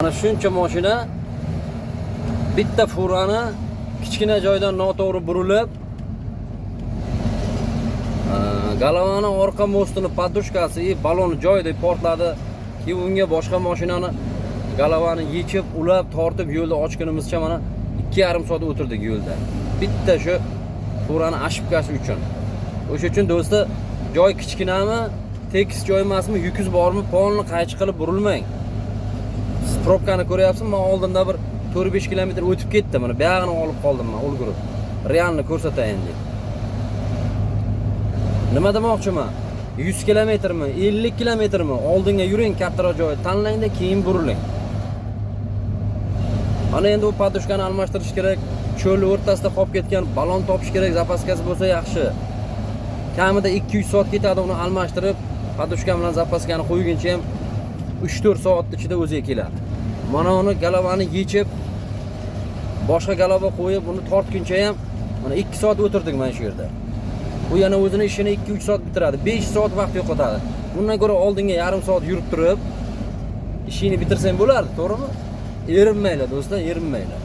Mana shuncha mashina bitta furani kichkina joydan noto'g'ri burilib, голова ni orqa мост ini подушка si и baloni joyida portladi. Keyin unga boshqa mashinani голова ni yechib, ulab, tortib yo'lda ochgunimizcha mana 2,5 soat o'tirdik yo'lda. Bitta shu furani ошибка si uchun. O'sha uchun, do'stlar, joy kichkinami, tekis joy emasmi, yukingiz bormi, полный qaychi qilib burilmang. Siz пробка ni ko'ryapsizmi? Man oldinda bir 4-5 kilometr o'tib ketdi. Mana buyog'ini olib qoldim man ulgurib. Реально ko'rsatayin deb. Nima demoqchiman? 100 kilometrmi, 50 kilometrmi oldinga yuring, kattaroq joy tanlangda, keyin buriling. Mana endi u подушка ni almashtirish kerak. Cho'l o'rtasida qolib ketgan balon topish kerak, запаска si bo'lsa yaxshi. Kamida 2-3 soat ketadi uni almashtirib, подушка bilan запаска ni qo'yguncha ham 3-4 soat ichida o'ziga keladi. Mana uni голова ni yechib, boshqa голова qo'yib, uni tortguncha ham mana 2 soat o'tirdik mana shu yerda. U yana o'zini ishini 2-3 soat bitiradi. 5 soat vaqt yo'qotadi. Undan ko'ra oldinga yarim soat yurib turib, ishingni bitirsang bo'lardi, to'g'rimi? Erinmanglar, do'stlar, erinmanglar.